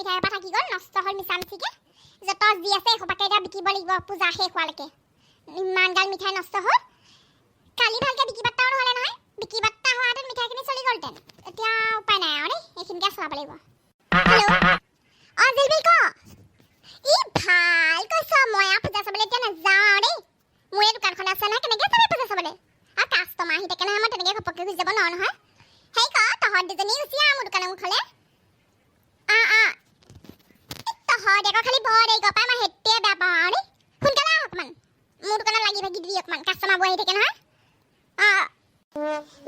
মিঠাই সোপা থাকি গ'ল, নষ্ট হ'ল মিছা মিছিকে। যত যি আছে এসোপাকে এতিয়া বিকিব লাগিব পূজা শেষ হোৱালৈকে। ইমানগাল মিঠাই নষ্ট হ'ল। কালি ভালকে বিক্ৰী বাৰ্তাও নহ'লে নহয়। বিক্ৰী বাৰ্তা হোৱাহেঁতেন মিঠাইখিনি চলি গ'লহেঁতেন। এতিয়া উপায় নাই আৰু দেই, এইখিনিকে চলাব লাগিব। হেল্ল', অঁ জিলমিল, ক। ই ভাল কৈছ, মই আৰু পূজা চাবলৈ এতিয়া নাযাওঁ আৰু দেই। মোৰ এই দোকানখন আছে নহয়, কেনেকৈ যাবি পূজা চাবলৈ? আৰু কাষ্টমাৰ আহি থাকে নহয়, মই তেনেকৈ ঘপককৈ গুচি যাব নোৱাৰো নহয়। সেই ক, তহঁত দুজনী গুচি আহ মোৰ দোকানৰ মুখলৈ। অঁ অঁ তহঁত আকৌ খালি বৰ দেৰি পাই, মই সেইটোৱে বেয়া পাওঁ আৰু দেই। সোনকালে আহ অকণমান, মোৰ দোকানত লাগি ভাগি দিবি অকণমান, কাষ্টমাৰবোৰ আহি থাকে নহয়। অঁ,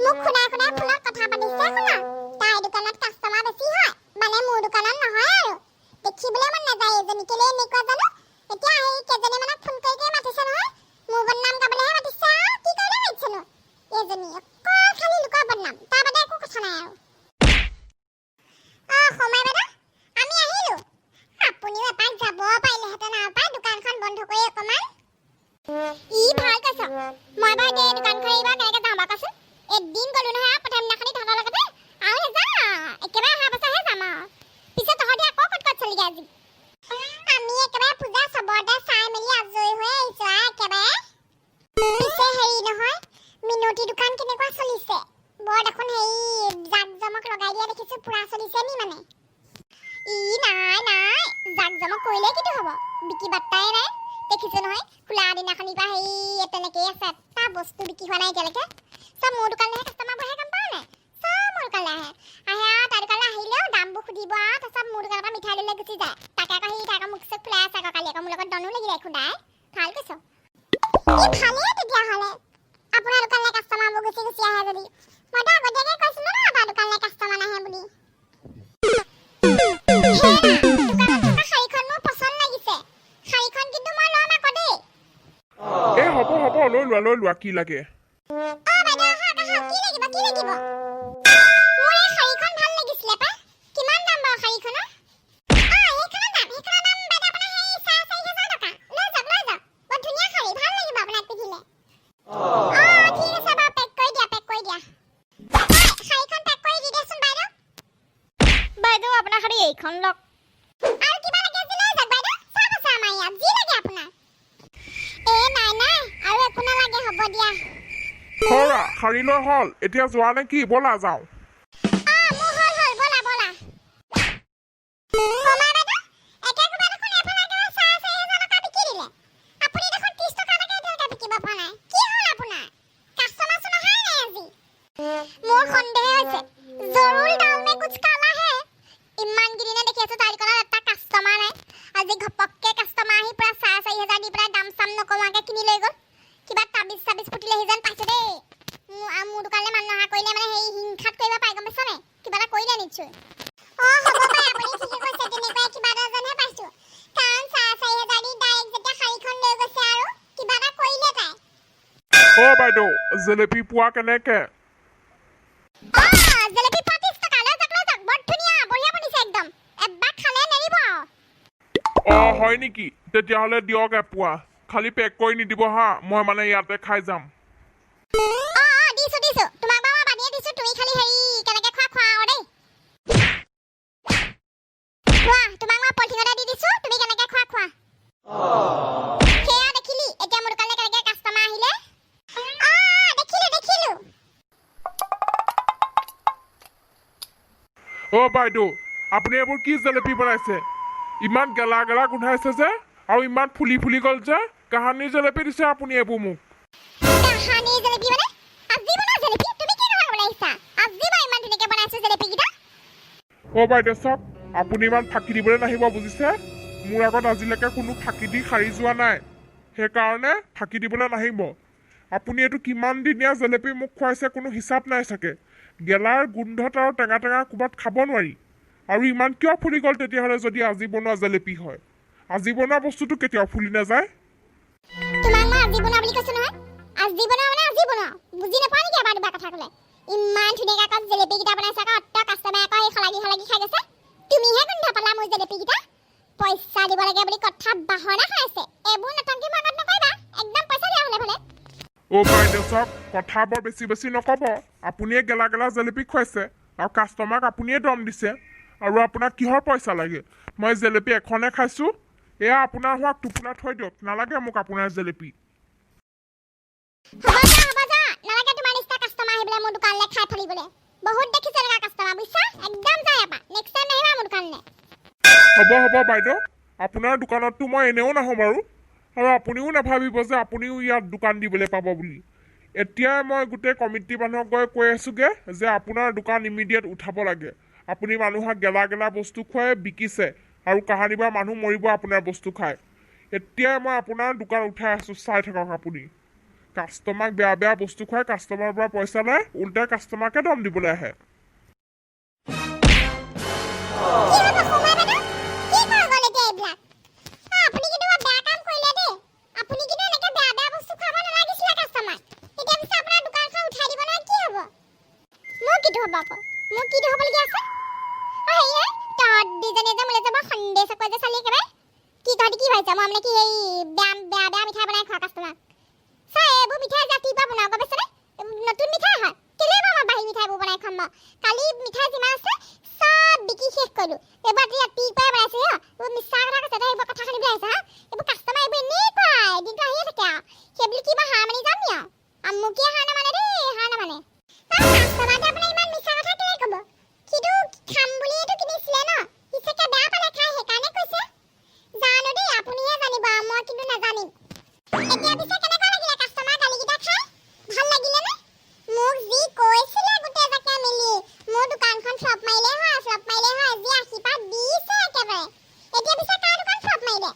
মোক শুনাই শুনাই ফোনত কথা পাতিছে শুনা। তাইৰ দোকানত কাষ্টমাৰ বেছি হয় মানে, মোৰ দোকানত নহয় আৰু। দেখিবলৈ মন নাযায় এইজনী, কেলে এনেকুৱা জানো। এতিয়া আহি কেইজনীমানক ফোন কৰি কৰি মাতিছে নহয়, মোৰ বদনাম গাবলৈহে মাতিছে আৰু কি কৰিবলৈ মাতিছেনো এইজনী? অকল খালি লোকৰ বদনাম, তাৰ বাদে একো কথা নাই আৰু। অঁ সময় বাইদেউ, আমি আহিলো। আপুনিও এপাক যাব পাৰিলেহেঁতেন আৰু পাই, দোকানখন বন্ধ কৰি অকণমান। ই ভাল কৈছ। মই বাৰু এতিয়া এই দোকানখন এইবাৰ কেনেকৈ যাওঁ বাৰু কচোন? এদিন গ'লো নহয় প্ৰথম দিনাখনি তহঁতৰ লগতে, আৰু নাযাওঁ। একেবাৰে অহা বছৰহে যাম আৰু। পিছে তহঁতি আকৌ ক'ত ক'ত চলিগে আজি? আমি একেবাৰে পূজা চবতে চাই মেলি আজৰি হৈ আহিছো আৰু একেবাৰে। পিছে হেৰি নহয়, মিনতি দোকান কেনেকুৱা চলিছে? বৰ দেখোন হেৰি জাক জমক লগাই দিয়া দেখিছো, পুৰা চলিছে নি মানে? ই নাই নাই, জাক জমক কৰিলে কিটো হ'ব, বিক্ৰী বাৰ্তাই নাই। দেখিছো নহয়, খোলা দিনাখনিৰ পৰা হেৰি তেনেকেই আছে, এটা বস্তু বিক্ৰী হোৱা নাই এতিয়ালৈকে। চব মোৰ দোকানলৈহে কাষ্টমাৰবোৰ আহে, গম পাৱ নাই? চব মোৰ দোকানলৈ আহে আহে আৰু তাৰ দোকানলৈ আহিলেও দামবোৰ সুধিব আৰু তাৰপিছত মোৰ দোকানৰ পৰা মিঠাই লৈ গুচি যায়। তাকে আকৌ সি তাক মুখ চুখ ফুলাই আছে আকৌ। কালি আকৌ মোৰ লগত দনো লাগিলে খুন্দাই। ভাল কৈছ। ই ভালেই তেতিয়াহ'লে, আপোনাৰ দোকানলৈ কাষ্টমাৰবোৰ গুচি গুচি আহে যদি। মইতো আগতীয়াকৈ কৈছিলো ন আপোনাৰ দোকানলৈ কাষ্টমাৰ নাহে বুলি। হেৰা, দোকানত থকা শাৰীখন মোৰ পচন্দ লাগিছে। শাৰীখন কিন্তু মই ল'ম আকৌ দেই। এই হ'ব হ'ব, লৈ লোৱা লৈ লোৱা, কি লাগে? অ বাইদেউ, আহক আহক। কি লাগিব, কি লাগিব? মোৰ এই শাৰীখন ভাল লাগিছিলে পাই। কিমান দাম বাৰু শাৰীখনৰ? অ এইখনৰ দাম বাইদেউ আপোনাৰ সেই 4500 টকা। লৈ যাওক লৈ যাওক, বৰ ধুনীয়া শাৰী, ভাল লাগিব আপোনাক পিন্ধিলে। অ ঠিক আছে বাৰু, পেক কৰি দিয়া, পেক কৰি দিয়া। ঐ, শাৰীখন পেক কৰি দি দিয়াচোন বাইদেউ। বাইদেউ, আপোনাৰ শাৰী এইখন লওক। আৰু কিবা লাগে যদি লৈ যাওক বাইদেউ, চব আছে আমাৰ ইয়াত, যি লাগে আপোনাক। এ নাই নাই, আৰু একো নালাগে, হ'ব দিয়া। হৰা, শাৰী লৈ হ'ল, এতিয়া যোৱা নে কি? ব'লা যাওঁ। অ মোৰ হ'ল হ'ল, ব'লা ব'লা। কমাই বাইদেউ, একে কোবাই দেখোন এইফালে একেবাৰে 4500 টকা বিকি দিলে। আপুনি দেখোন 30 টকা এটাকে এতিয়ালৈকে বিকিব পৰা নাই। কি হ'ল আপোনাৰ? কাষ্টমাৰচোন অহাই নাই আজি। মোৰ সন্দেহ হৈছে, जरूर दाल में कुछ काला है। ইমান কেইদিনে দেখি আছো তাৰ দোকানত এটা কাষ্টমাৰ নাই, আজি ঘপককে কাষ্টমাৰ আহি পুৰা 4500 দি পেলাই দাম চাম নকমোৱাকে কিনি লৈ গ'ল। কিবা তাবিজ চাবিজ ফুটিলেহি যেন পাইছো দেই। মোৰ আৰু মোৰ দোকানলৈ মানুহ নহা কৰিলে মানে সেই হিংসাত কৰিব পাৰে, গম পাইছ নাই? কিবা এটা কৰিলে নিশ্চয়। অ হ'ব পাৰে, আপুনি ঠিকে কৈছে, তেনেকুৱাই কিবা এটা যেনহে পাইছো। কাৰণ 4500 দি ডাইৰেক্ট যেতিয়া শাৰীখন লৈ গৈছে আৰু কিবা এটা কৰিলে তাই। অ বাইদেউ, জেলেপি পোৱা কেনেকে? অ জেলেপি 35 টকা, লৈ যাওক লৈ যাওক। বৰ ধুনীয়া, বঢ়িয়া বনিছে একদম, এবাৰ খালে নেৰিব আৰু। অ হয় নেকি? তেতিয়াহ'লে দিয়ক এপোৱা। খালি পেক কৰি নিদিব হা, মই মানে ইয়াতে খাই যাম। অ অ দিছো দিছো, তোমাক বাৰু মই বানিয়ে দিছো। তুমি খালি হেৰি কেনেকে খোৱা খোৱা আৰু দেই। খোৱা, তোমাক মই পলিথিনতে দি দিছো, তুমি কেনেকে খোৱা খোৱা। সেয়া দেখিলি এতিয়া মোৰ দোকানলৈ কেনেকে কাষ্টমাৰ আহিলে? অ দেখিলো দেখিলো। অ বাইদেউ, আপুনি এইবোৰ কি জেলেপি বনাইছে? ইমান গেলা গেলা গোন্ধাইছে যে, আৰু ইমান ফুলি ফুলি গ'ল যে। কাহানিৰ জেলেপি দিছে আপুনি এইবোৰ মোক? কাহানিৰ জেলেপি মানে আজি বনোৱা জেলেপি। তুমি কি কথা ক'বলৈ আহিছা? আজি মই ইমান ধুনীয়াকে বনাইছো জেলেপি কেইটা। অ বাইদেউ চাওক, আপুনি ইমান ফাঁকি দিবলৈ নাহিব, বুজিছে? মোৰ আগত আজিলৈকে কোনো ফাঁকি দি সাৰি যোৱা নাই, সেইকাৰণে ফাঁকি দিবলৈ নাহিব। আপুনি এইটো কিমান দিনীয়া জেলেপি মোক খুৱাইছে কোনো হিচাপ নাই চাগে। গেলাৰ গোন্ধত আৰু টেঙা টেঙা ক'ৰবাত খাব নোৱাৰি। আৰু ইমান কিয় ফুলি গ'ল তেতিয়াহ'লে, যদি আজি বনোৱা জেলেপি হয়? আজি বনোৱা বস্তুটো কেতিয়াও ফুলি নাযায়। তোমাক মই আজি বনোৱা বুলি কৈছো নহয়। আজি বনোৱা মানে আজি বনোৱা, বুজি নাপোৱা নেকি এবাৰ দুবাৰ কথা ক'লে? ইমান ধুনীয়াকৈ আকৌ জেলেপি কেইটা বনাইছে আকৌ, অত কাষ্টমাৰে আকৌ সেই শলাগি শলাগি খাই গৈছে। তুমিহে গোন্ধ পালা মোৰ জেলেপি কেইটা। পইচা দিব লাগে বুলি কথা বাহনা খাইছে। এইবোৰ নটংকি মোৰ আগত নকৰিবা একদম, পইচা দিয়া হ'লে ভালে। অ' বাইদেউ চাওক, কথা বৰ বেছি বেছি নক'ব। আপুনিয়ে গেলা গেলা জেলেপি খুৱাইছে আৰু কাষ্টমাৰক আপুনিয়ে দম দিছে। আৰু আপোনাক কিহৰ পইচা লাগে? মই জেলেপি এখনে খাইছোঁ। এয়া আপোনাৰ হোৱাক টোপোলা থৈ দিয়ক, নালাগে মোক আপোনাৰ জেলেপি। হ'ব যা, হ'ব যা। নালাগে তোমাৰ নিচিনা কাষ্টমাৰ আহিবলৈ মোৰ দোকানলৈ খাই ফালিবলৈ। বহুত দেখিছোঁ এনেকুৱা কাষ্টমাৰ, বুজিছা? একদম যা ইয়াৰ পৰা, নেক্সট টাইম নাহিবা মোৰ দোকানলৈ। হ'ব হ'ব বাইদেউ, আপোনাৰ দোকানততো মই এনেও নাহোঁ বাৰু। আৰু আপুনিও নাভাবিব যে আপুনিও ইয়াত দোকান দিবলৈ পাব বুলি। এতিয়াই মই গোটেই কমিটি মানুহক গৈ কৈ আছোঁগৈ যে আপোনাৰ দোকান ইমিডিয়েট উঠাব লাগে। আপুনি মানুহক গেলা গেলা বস্তু খুৱাই বিকিছে আৰু কাহানিবা মানুহ মৰিব আপোনাৰ বস্তু খাই। এতিয়াই মই আপোনাৰ দোকান উঠাই আছোঁ, চাই থাকক আপুনি। কাষ্টমাৰক বেয়া বেয়া বস্তু খুৱাই কাষ্টমাৰৰ পৰা পইচা লয়, উল্টাই কাষ্টমাৰকে দম দিবলৈ আহে। কি হ'ব সোমাই বাইদেউ? কি হৈ গ'ল এতিয়া এইবিলাক? অ, আপুনি কিন্তু বৰ বেয়া কাম কৰিলে দেই। আপুনি কিন্তু এনেকে বেয়া বেয়া বস্তু খুৱাব নালাগিছিলে কাষ্টমাৰ। এতিয়া পিছে আপোনাৰ দোকানখন উঠাই দিব নহয়, কি হ'ব? মোৰ কিটো হ'ব আকৌ? মোৰ কিটো হ'বলগীয়া আছে? অ, হেৰি, তহঁত দুজনীয়ে যে মোলৈ যে বৰ সন্দেহ চকুৰে যে চালি একেবাৰে, কি তহঁতি কি ভাবিছ? মই মানে কি এই বেয়া বেয়া বেয়া মিঠাই বনাই খোৱা কাষ্টমাৰ? চা, এইবোৰ মিঠাই ৰাতিপুৱা বনাওঁ, গম পাইছনে? নতুন মিঠাই হয়। কেলৈ বাৰু মই বাহী মিঠাইবোৰ বনাই খুৱাম বাৰু? কালি মিঠাই যিমান আছে চব বিকি শেষ কৰিলো। এইবোৰ ৰাতি ৰাতিপুৱাই বনাইছো। হা, এইবোৰ মিছা কথা কৈছে। তই এইবোৰ কথা শুনিবলৈ আহিছ? হা, এইবোৰ কাষ্টমাৰ এইবোৰ এনেকুৱাই দিনটো আহিয়ে থাকে আৰু। সেইবুলি কি মই হাৰ মানি যাম নি? আৰু আমুকীয়ে হাৰ নামানে দেই, হাৰ নামানে। কাষ্টমাৰটোৱে আপোনাৰ ইমান মিছা কথা কেলৈ ক'ব? সিটো খাম বুলিয়েতো কিনিছিলে ন। সি চাগে বেয়া পালে খাই, সেইকাৰণে কৈছে। জানো দেই, আপুনিহে জানিব আৰু, মই কিন্তু নাজানিম। এতিয়া পিছে কেনেকুৱা লাগিলে কাষ্টমাৰ গালিকেইটা খাই? ভাল লাগিলে নে? মোক যি কৈছিলে গোটেই জাকে মিলি, মোৰ দোকানখন ফ্লপ মাৰিলে হয়, ফ্লপ মাৰিলে হয়, যি আশীৰ্বাদ দিছে একেবাৰে। এতিয়া পিছে কাৰ দোকান ফ্লপ মাৰিলে?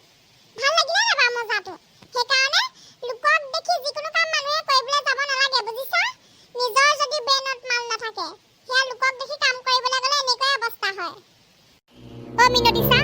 ভাল লাগিলে নে বাৰু মজাটো? সেইকাৰণে লোকক দেখি যিকোনো কাম মানুহে কৰিবলৈ যাব নালাগে, বুজিছা? নিজৰ যদি ব্ৰেইনত মাল নাথাকে, সেয়া লোকক দেখি কাম কৰিবলৈ গ'লে এনেকুৱাই অৱস্থা হয়। অ মিনতি চা।